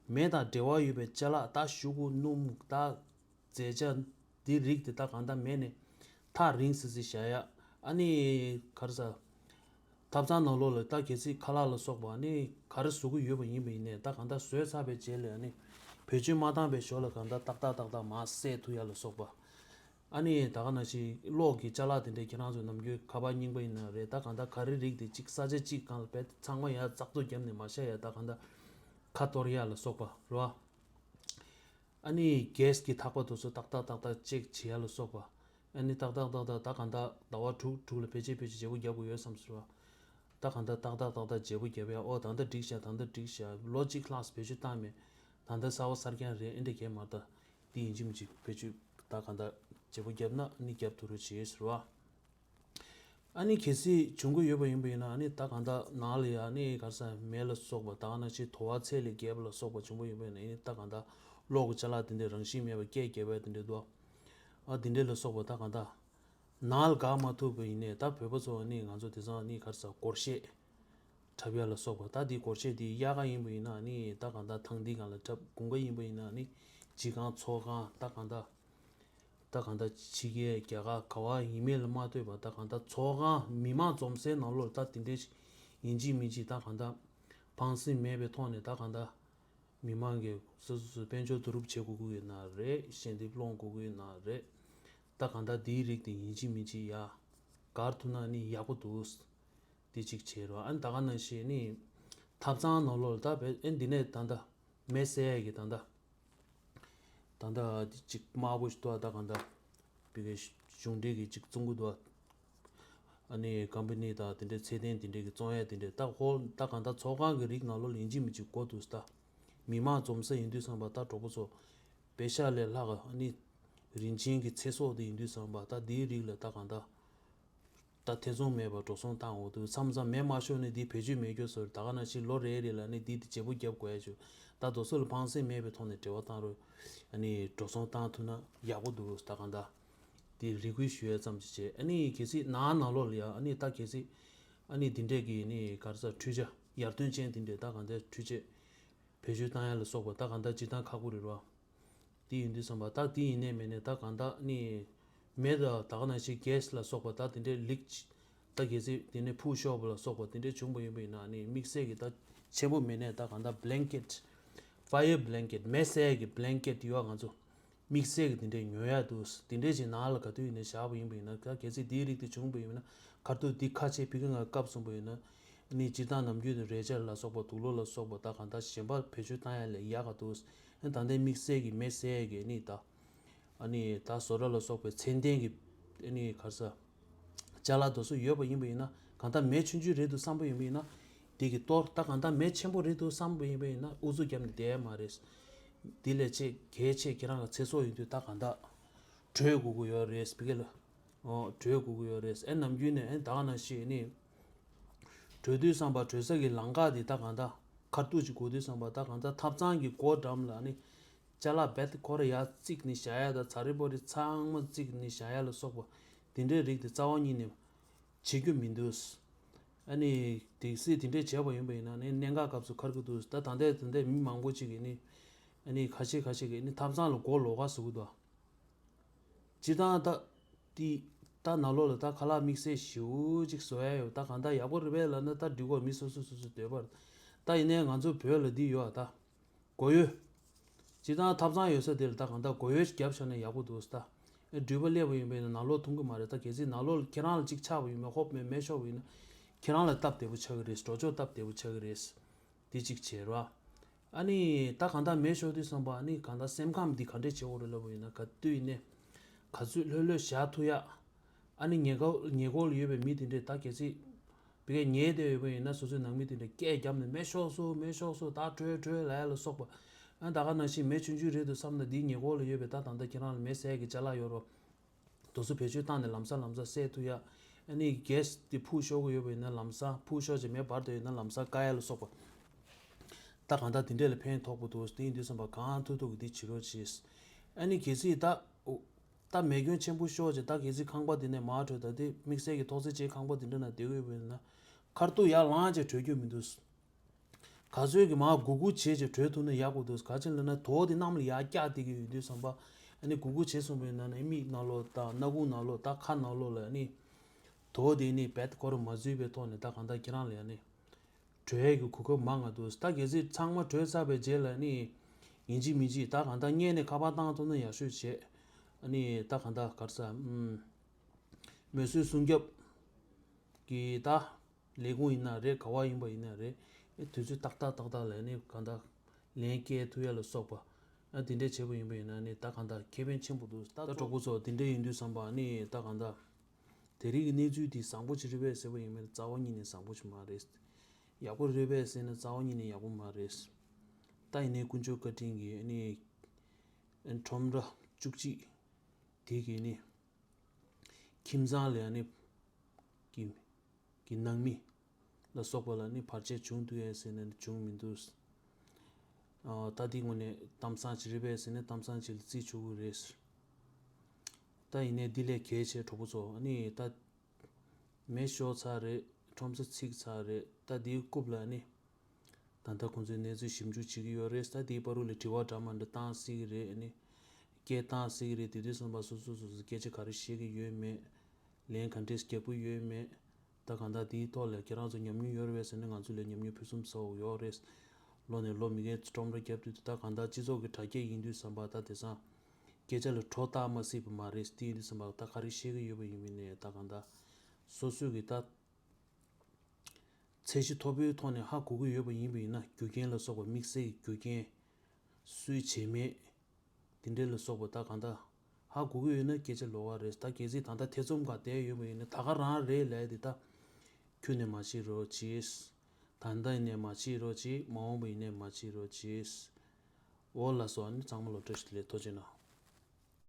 མེ་དང་འབྲེལ་བ་ཡོད་པའི་ཅ་ལག་ད་ཤུ་གུ་སྣུམ་ད་རྫས་ཆ་འདི་རིགས་དེ་ད་གང་ལྟར་མེ་ནས་ཐག་རིང་སི་སི་བཞག་ཡ། ཨ་ནི་ག་རེ་ཟ་ཐབ་ཚང་ནང་ལོགས་ལ་ད་གལ་སྲིད་ཁ་ལག་ལ་སོགས་པ་ཨ་ནི་ག་རེ་བཟོ་གི་ཡོད་པ་ཡིན་པ་ཡིན་ནའི་ད་གང་ལྟར་བཟོས་ཚར་བའི་རྗེས་ལ་ཨ་ནི་བེད་སྤྱོད་མ་བཏང་བའི་ཞོར་ལ་གང་ལྟར་ཏག་ཏག་ཏག་ཏག་མར་བསལ་ཐུབ་ཡ་ལ་སོགས་པ། ཨ་ནི་ད་ག་ནང་བཞིན་གློག་གི་ཅ་ལག་དེ་འདྲས་ཁྱེད་རང་ཚོ་ནམ་རྒྱུན་ཁ་པར་རྙིང་པ་ཡིན་ན་རེད། ད་གང་ལྟར་ག་རེ་རིགས་དེ་གཅིག་ས་ཆ་གཅིག་སྒང་ལ་བས་ཚང་མ་ཡར་ཙག་ཏུ་བརྒྱབ་ནས་མ་བཞག་ཡ། ད་གང་ལྟར་ཁ་གཏོར་ཡ་ལ་སོགས་པ་རེད་བ། ཨ་ནི་གེ་སི་གི་ཐག་པ་དེ་ཚོ་ཏག་ཏག་ཏག་ཏག་ཅེག་བྱེད་ཡ་ལ་སོགས་པ། ཨ་ནི་ཏག་ཏག་ཏག་ཏག་ད་གང་ལྟར་ཟླ་བ་དྲུག་དྲུག་ལ་ཕལ་ཆེར་ཕལ་ཆེར་བརྗེ་པོ་རྒྱབ་དགོས་ཡོད་བསམ་ཟེར་བ། ད་གང་ལྟར་ཏག་ཏག་ཏག་ཏག་བརྗེ་པོ་རྒྱབ་ཡ། ཨོ་ད་ལྟ་འགྲིག་ཤག་ད་ལྟ་འགྲིག་ཤག་ལོ་གཅིག་ལྷག་བེད་སྤྱོད་བཏང་མེད། ད་ལྟ་གསར་པ་གསར་རྐྱང་རེད། ཨེ་འདྲ་གས་མ་རེད། ད་འདི་ཡིན་གཅིག་མིན་གཅིག་བེད་སྤྱོད་ད་གང་ལྟར་བརྗེ་པོ་རྒྱབ་ན་ཨ་ནི་རྒྱབ་ཐུབ་རོགས་བྱེད་ཟེར་བ། ཨ་ནི་གལ་སྲིད་བྱུང་གི་ཡོད་པ་ཡིན་པ་ཡིན་ན། ཨ་ནི་ད་གང་ལྟར་ནང་ལ་ཡ་ཨ་ནི་ག་རེ་ཟེར་མེ་ལ་སོགས་པ་ད་ག་ནང་བཞིན་དུ་བ་ཚད་ལས་བརྒལ་བ་ལ་སོགས་པ་བྱུང་པ་ཡིན་པ་ཡིན་ན། ཨ་ནི་ད་གང་ལྟར་གློག་གི་ཅ་ལག་དེ་འདྲའི་རང་བཞིན་མེད་པ་སྐད་རྒྱབ་པ་དེ་འདྲ་འདུག་ཨ་དེ་འདྲ་ལ་སོགས་པ་ད་གང་ལྟར་ནང་ལ་འགག་མ་ཐུབ་པ་ཡིན་ནའི། ད་བོད་པ་ཚོ་ཨ་ནི་ང་ཚོ་དེང་སང་ཨ་ནི་ག་རེ་ཟེར་སྒོར་གཞས་འཁྲབ་ཡ་ལ་སོགས་པ། ད་དེ་སྒོར་གཞས་དེ་དབྱར་ཁ་ཡིན་པ་ཡིན་ན་ཨ་ནི་ད་གང་ལྟར་ཐང་དེའི་སྒང་ལ་འཁྲབ། དགུན་ཁ་ཡིན་པ་ཡིན་ན་ཨ་ནི་སྤྱི་ཁང་ཚོགས་ཁང་ད་གང་ལྟར། ད་གང་ལྟར་ཕྱི་རྒྱལ་རྒྱ་གར་ག་བ་ཡིན་མིན་ལ་མ་ལྟོས་པར་ད་གང་ལྟར་ཚོགས་ཁང་མི་མང་འཛོམས་སའི་ནང་ལོགས་ལ་ད་དེ་འདྲའི་ཡིན་གཅིག་མིན་གཅིག་ད་གང་ལྟར་ཕངས་སེམས་མེད་པའི་ཐོག་ནས་ད་གང་ལྟར་མི་མང་གིས་སོ་སོ་སོའི་དཔལ་འབྱོར་བསྡུ་རུབ་བྱེད་དགོས་ཀྱི་ཡོད་ན་རེད། ཞལ་འདེབས་སློང་དགོས་ཀྱི་ཡོད་ན་རེད། ད་གང་ལྟར་དེའི་རིགས་དེ་ཡིན་གཅིག་མིན་གཅིག་ཡ་བཀར་ཐུབ་ན་ནི་ཡག་པོ་འདུག་དེ་གཅིག་བྱས་རོགས། ཨ་ནི་ད་ག་ནང་བཞིན་ནི་ཐབ་ཚང་ནང་ལོགས་ལ་ད་བས་ཨེ་འདི་ནས་ད་ལྟ་མེ་བསད་ཡས་ཀྱི་ད་ལྟ་ད་ལྟ་འདི་གཅིག་དམར་པོ་ཞིག་འདུག་ད་གང་ལྟར་བི་གའི་གཞུང་འབྲེལ་གྱི་གཅིག་བཙོང་གི་འདུག་ཨ་ནི་ཀམ་པ་ནི་དང་དེ་འདྲའི་ཚད་ལྡན་དེ་འདྲའི་གི་བཙོང་ཡས་དེ་འདྲའི་ད་ཧོ་ད་གང་ལྟར་ཚོགས་ཁང་གི་རིགས་ནང་ལོགས་ལ་ཡིན་གཅིག་མིན་གཅིག་དགོས་འདུག་ད་མི་མང་འཛོམས་ས་ཡིན་དུས་ཙམ་པ་ད་གྲོགས་པོ་ཚོ་པེ་ཤག་ལས་ལྷག་ཨ་ནི་རིན་ཆེན་གྱི་ཚེ་སྲོག་དེ་ཡིན་དུས་ཙམ་པ་ད་འདིའི་རིགས་ལ་ད་གང་ལྟར། ད་ཐེ་ཚོམ་མེད་པར་འགྲོ་སོང་བཏང་འོ་དུ་མཚམས་མཚམས་མེ་མ་ཤོར་ནས་འདི་བེད་སྤྱོད་མེད་རྒྱུ་བཟོ་རེད། ད་ག་ནང་བཞིན་ལོ་རེ་རེ་ལ་ནི་འདི་འདི་བརྗེ་པོ་རྒྱབ་དགོས་ཡ་བྱུང་། ད་དོ་ཚོ་ལ་ཕངས་སེམས་མེད་པའི་ཐོག་ནས་འབྲེལ་བ་བཏང་རོགས། ཨ་ནི་འགྲོ་སོང་བཏང་ཐུབ་ན་ཡག་པོ་འདུག་ད་གང་ལྟར་འདི་རེ་སྐུལ་ཞུ་ཡ་ཙམ་ཅིག་བྱས། ཨ་ནི་གལ་སྲིད་ནང་ནང་ལོགས་ལ་ཡ་ཨ་ནི་ད་གལ་སྲིད་ཨ་ནི་འདི་འདྲས་ཀྱི་ནི་ག་རེ་ཟེར་འཕྲུལ་ཆས་ཡར་ཐོན་ཅན་འདི་འདྲས་ད་གང་ལྟར་འཕྲུལ་ཆས་བེད་སྤྱོད་བཏང་ཡ་ལ་སོགས་པ་ད་གང་ལྟར་སྤྱིར་བཏང་ཁག་པོ་རེད་རོ། དེ་ཡིན་དུས་ཙམ་པ་ད་དེ་ཡིན་ནའི་མིན་ནའི་ད་གང་ལྟར་ནི་མེ་དང་ད་ག་ནང་བཞིན་གྷེ་སི་ལ་སོགས་པ་ད་དེ་འདྲའི་ལིག་ད་གལ་སྲིད་དེ་ནས་ཕུ་ཤོར་བ་ལ་སོགས་པ་དེ་འདྲའི་བྱུང་བ་ཡིན་པ་ཡིན་ན་ནི་དམིགས་བསལ་གྱི་ད་ཆེན་པོ་མེད་ནའི་ད་གང་ལྟར་བྷི་ལེང་ཀེ་ཊི་ཕ་ཡར་བྷི་ལེང་ཀེ་ཊི་མེ་བསད་ཀྱི་བྷི་ལེང་ཀེ་ཊི་ཡོད་ང་ཚོ་དམིགས་བསལ་གྱི་དེ་འདྲའི་ཉོ་ཡ་འདུག་དེ་འདྲའི་ཅིག་ནང་ལ་ག་དུས་ཡིན་ནའི་བཞག་པ་ཡིན་པ་ཡིན་ན། ད་གལ་སྲིད་དེའི་རིགས་དེ་བྱུང་བ་ཡིན་ན་ཁ་ཐུག་དེ་ཁ་ཕྱེ་ཕི་གི་ང་བཀབ་སོང་བ་ཡིན་ན་ནི་སྤྱིར་བཏང་ནམ་རྒྱུན་དུ་རས་ཆ་ལ་སོགས་པ་དུག་ལོག་ལ་སོགས་པ་ད་གང་ལྟར་གཞན་པ་བེད་སྤྱོད་བཏང་ཡ་ལས་ཡག་ག་འདུག་ཨ་ནི་ད་ལྟའི་དམིགས་བསལ་གྱི་མེ་བསད་ཡས་ཀྱི་ནི་ད་ཨ་ནི་ད་བཟོ་གྲྭ་ལ་སོགས་པའི་ཚད་ལྡན་གྱི་ཨ་ནི་ག་རེ་ཟེར་ཅ་ལག་དེ་ཚོ་ཡོད་པ་ཡིན་པ་ཡིན་ན། གང་ལྟར་མེ་ཆུང་ཆུང་རེད་འདུག་བསམ་པ་ཡིན་པ་ཡིན་ན་དེ་གི་གཏོར། ད་གང་ལྟར་མེ་ཆེན་པོ་རེད་འདུག་བསམ་པ་ཡིན་པ་ཡིན་ན་ཨུ་ཚུགས་བརྒྱབ་ནས་བསྡད་ཡ་མ་རེད། དེ་ལས་ཆེས་གལ་ཆེ་ཁྱེད་རང་གི་ཚེ་སྲོག་ཡིན་དུས་ད་གང་ལྟར་བྲོས་དགོས་ཀྱི་ཡོད་རེད། ཕི་གི་ལ་ཨོ་བྲོས་དགོས་ཀྱི་ཡོད་རེད། ཨེ་ནམ་རྒྱུན་ནས་ཨེ་ད་ག་ནང་བཞིན་ནི་བྲོས་དུས་ཙམ་པ་བྲོས་ས་གི་ལམ་ཁ་དེ་ད་གང་ལྟར་ཁ་ཐུག་ཅིག་དགོས་དུས་ཙམ་པ་ད་གང་ལྟར་ཐབ་ཚང་གི་སྒོ་འགྲམ་ལ་ནི་ཅ་ལག་རྦད་དེ་ཁོ་ར་ཡར་བརྩིགས་ནས་བཞག་ཡ་དང་ཚ་རེ་པོ་རེ་ཚང་མ་བརྩིགས་ནས་བཞག་ཡ་ལ་སོགས་པ་དེ་འདྲའི་རིགས་དེ་རྩ་བ་ཉིད་ནས་བྱེད་རྒྱུ་མི་འདུག་ཨ་ནི་དེ་སྲིད་དེ་འདྲས་བྱས་པ་ཡིན་པ་ཡིན་ན་ནི་གནད་འགག་སྐབས་སུ་འཁར་གྱི་འདུག་ད་ད་ལྟའི་ད་ལྟའི་མི་མང་པོ་ཅིག་གིས་ནི་ཨ་ནི་ཁ་ཤས་ཁ་ཤས་ཀྱིས་ནི་ཐབ་ཚང་ལ་སྒོ་ལོག་ག་བཟོ་གི་འདུག་སྤྱིར་བཏང་ད་དེ་ད་ནང་ལོགས་ལ་ད་ཁ་ལག་དམིགས་བསལ་ཞེ་པོ་ཅིག་བཟོ་ཡ་ཡོད། ད་གང་ལྟར་ཡག་པོ་རེད་པས་ལབ་ན་ད་འགྲིག་གོ། མི་སོ་སོ་སོ་སོའི་འདོད་པ་རེད། ད་ཡིན་ནའི་ང་ཚོ་བོད་ལ་འདི་ཡོད་ཨ་ད། སྒོ་ཡོལ། སྤྱིར་བཏང་ཐབ་ཚང་ཡོད་ས་དེ་ལ་ད་གང་ལྟར་སྒོ་ཡོལ་ཞིག་བརྒྱབ་བཞག་ན་ཡག་པོ་འདུག་ད། ཨེ་འགྲུལ་པ་སླེབས་པ་ཡིན་པ་ཡིན་ན་ནང་ལོགས་ཐོན་གི་མ་རེད། ད་གལ་སྲིད་ནང་ལོགས་ལ་ཁྱེད་རང་ལ་གཅིག་ཆགས་པ་ཡིན་ན་ཧོབ་མེ་མེ་ཤོར་བ་ཡིན་ན་ཁྱེད་རང་ལ་སྟབས་བདེ་པོ་ཆགས་ཀྱི་རེད། འགྲོ་ཕྱོགས་སྟབས་བདེ་པོ་ཆགས་ཀྱི་རེད། དེ་གཅིག་བྱས་རོགས། ཨ་ནི་ད་གང་ལྟར་མེ་ཤོར་དུས་ཙམ་པ་ཨ་ནི་གང་ལྟར་སེམས་ཁམས་འདི་ག་འདྲས་བྱེད་དགོས་རེད་ལབ་པ་ཡིན་ན་ག་དུས་ཡིན་ནའི་ག་ཚོད་ལྷོད་ལྷོད་བཞག་ཐུབ་ཡ། ཨ་ནི་ཉེ་འཁོར་ཉེ་འཁོར་ལ་ཡོད་པའི་མི་དེ་འདྲས་ད་གལ་སྲིད་ཕ་གིར་ཉལ་བསྡད་ཡོད་པ་ཡིན་ན་སོ་སོའི་ནང་མི་དེ་འདྲས་སྐད་བརྒྱབ་ནས་མེ་ཤོར་སོང་མེ་ཤོར་སོང་ད་བྲོས་བྲོས་ལབ་ཡ་ལ་སོགས་པ། ཨ་ད་ག་ནང་བཞིན་མེ་ཆུང་ཆུང་རེད་འདུག་བསམ་ན་འདིའི་ཉེ་འཁོར་ལ་ཡོད་པའི་ད་ད་ལྟ་ཁྱེད་རང་ལ་མེ་བསད་ཀྱི་ཅ་ལག་ཡོད་རོགས། དེ་ཚོ་བེད་སྤྱོད་བཏང་ནས་ལམ་སང་ལམ་སང་བསད་ཐུབ་ཡ། ཨ་ནི་གྷེ་སི་དེ་ཕུ་ཤོར་གི་ཡོད་པ་ཡིན་ན་ལམ་སང་ཕུ་ཤོར་བྱས་མེ་འབར་བསྡད་ཡོད་ན་ལམ་སང་བཀག་ཡ་ལ་སོགས་པ། ད་གང་ལྟར་དེ་འདྲས་ལ་ཕན་ཐོགས་པོ་འདུག་དེ་ཡིན་དུས་ཙམ་པ་གང་ཐུབ་ཐུབ་ཀྱི་དེ་བྱེད་རོགས་བྱེད། ཨ་ནི་གལ་སྲིད་ད་ཨོ་ད་མེ་སྐྱོན་ཆེན་པོ་ཤོར་བྱས་ད་གལ་སྲིད་ཁང་པ་དེ་ནས་མར་བྲོས་ད་དེ་དམིགས་བསལ་གྱི་ཐོག་བརྩེགས་ཅན་ཁང་པ་དེ་འདྲ་ན་བསྡད་ཡོད་པ་ཡིན་ན་ཁར་ཐུག་ཡར་ལངས་བྱས་བྲོས་རྒྱུ་མི་འདུག་ག་ཚོད་ཀྱི་མར་སྒུར་སྒུར་བྱས་བྱས་བྲོས་ཐུབ་ན་ཡག་པོ་འདུག་ག་ཅི་ལབ་ན་དོ་དེ་གནམ་ལ་ཡར་བཀྱག་བསྡད་ཀྱི་ཡོད་དུས་ཙམ་པ། ཨ་ནི་སྒུར་སྒུར་བྱས་སོང་བའི་ནང་ནས་མིག་ནང་ལོགས་དང་སྣ་ཁུང་ནང་ལོགས་དང་ཁ་ནང་ལོགས་ལ་ཨ་ནི་དོ་དེ་ནི་རྦད་ཁོ་རང་མ་འཛུལ་བའི་ཐོག་ནས་ད་གང་ལྟར་ཁྱེད་རང་ལ་ཨ་ནི་བྲོས་ཀྱི་གོ་སྐབས་མང་ང་འདུག་ད་གལ་སྲིད་ཚང་མ་བྲོས་ཚར་བའི་རྗེས་ལ་ཨ་ནི་ཡིན་གཅིག་མིན་གཅིག་ད་གང་ལྟར་སྔོན་ནས་ཁ་པར་བཏང་ཐུབ་ན་ཡག་ཤོས་བྱས། ཨ་ནི་ད་གང་ལྟར་ག་རེ་ཟེར་ཨམ། མེ་གསོད་སྲུང་སྐྱོབ་ཀྱི་ད། ལས་ཁུངས་ཡིན་ན་རེད། ག་བ་ཡིན་པ་ཡིན་ན་རེད། ཨེ་དུས་ཚོད་ཏག་ཏག་ཏག་ཏག་ལ་ནི་གང་ལྟར་ལན་སྐྱེལ་ཐུབ་ཡ་ལ་སོགས་པ། ཨ་དེ་འདྲས་བྱས་པ་ཡིན་པ་ཡིན་ན་ནི་ད་གང་ལྟར་ཁེ་ཕན་ཆེན་པོ་འདུག་ད་གྲོགས་པོ་ཚོ་དེ་འདྲས་ཡིན་དུས་ཙམ་པ་ནི་ད་གང་ལྟར་དེ་རིང་གི་གནས་ཚུལ་འདི་བཟང་པོ་ཅིག་རེད་པས་ཟེར་བ་ཡིན་པས་རྩ་བ་ཉིད་ནས་བཟང་པོ་ཅིག་མ་རེད། ཡག་པོ་རེད་པས་ཟེར་ན་རྩ་བ་ཉིད་ནས་ཡག་པོ་མ་རེད། ད་ཡིན་ནའི་དཀོན་མཆོག་བཀའ་དྲིན་གྱིས་ནི་ཁྲོམ་ར་བཅུ་གཅིག་དེ་གི་ནི་ཁྱིམ་ཚང་ལ་ནི་གི་གི་ནང་མི་ལ་སོགས་པ་ལ་ནི་བར་ཆད་བྱུང་འདུག་ཡས་ཟེར་ན་ནི་བྱུང་མི་འདུག་ཨ་ད་འདི་དངོས་གནས་གཏམ་བཟང་ཅིག་རེད་པས་ཟེར་ན་གཏམ་བཟང་ཅིག་ལ་བརྩི་ཆོག་གི་རེད། ད་ཡིན་ནའི་འདི་ལས་གལ་ཆེ་གྲོགས་པོ་ཚོ་ཨ་ནི་ད་མེ་ཤོར་ཚར་རེད། ཁྲོམ་ས་ཚིག་ཚར་རེད། ད་འདིའི་རྐུབ་ལ་ནི་ད་ལྟ་ཁོང་ཚོས་གནས་ཚུལ་ཞིབ་འཇུག་བྱེད་ཀྱི་ཡོད་རེད། ད་དེའི་བར་དུ་ལ་དྲི་བ་འདྲ་མ་འདྲ་བཏང་སྲིད་ཀྱི་རེད། ཨ་ནི་སྐད་བཏང་སྲིད་ཀྱི་རེད། དེ་དུས་ཙམ་པ་སོ་སོ་སོ་སོ་སྐད་ཆ་ག་རེ་བཤད་ཀྱི་ཡོད་མེད། ལན་ག་འདྲས་རྒྱག་གི་ཡོད་མེད། ད་གང་ལྟར་དེའི་ཐོག་ལ་ཁྱེད་རང་ཚོ་ཉམས་མྱོང་ཡོད་རེད་པས་ཟེར་ན་ང་ཚོ་ལ་ཉམས་མྱོང་ཕུན་སུམ་ཚོགས་ཡོད་རེད། ལོ་ནས་ལོ་མི་སྒེར་ཁྲོམ་ར་བརྒྱབ་དུས་ད་གང་ལྟར་སྤྱི་ཚོགས་ཀྱི་དྲ་རྒྱ་ཡིན་དུས་ཙམ་པ་ད་དེང་སང་སྐད་ཆ་ལ་གྲོ་བཏགས་མ་སྲིད་པ་མ་རེད། དེ་ཡིན་དུས་ཙམ་པ་ད་ག་རེ་བཤད་ཀྱི་ཡོད་པ་ཡིན་མིན་ནས་ད་གང་ལྟར་སོ་སོས་ཀྱི་ད་ཚད་གཞི་མཐོ་པོའི་ཐོག་ནས་ཧ་གོ་གི་ཡོད་པ་ཡིན་པ་ཡིན་ན་རྒྱུ་རྐྱེན་ལ་སོགས་པ་དམིགས་བསལ་གྱི་རྒྱུ་རྐྱེན་སུས་བྱས་མེད། དེ་འདྲས་ལ་སོགས་པ་ད་གང་ལྟར་ཧ་གོ་གི་ཡོད་ན་སྐད་ཆ་ལོགས་ཀ་རེད། ད་གལ་སྲིད་ད་ལྟ་ཐེ་ཚོམ་ག་བསྡད་ཡོད་པ་ཡིན་ན་ད་ག་རང་རེད་ལབ་དེ་ད་ཁྱོན་ནས་མ་བྱེད་རོགས་གྱིས། ད་ལྟ་ཡིན་ནས་མ་བྱེད་རོགས་གྱིས། མ་འོངས་པ་ཡིན་ནས་མ་བྱེད་རོགས་གྱིས། འོ་ལགས་སོ། ཨ་ནི་ཚང་མ་ལ་བཀྲ་ཤིས་བདེ་ལེགས། ཐུགས་རྗེ་གནང་།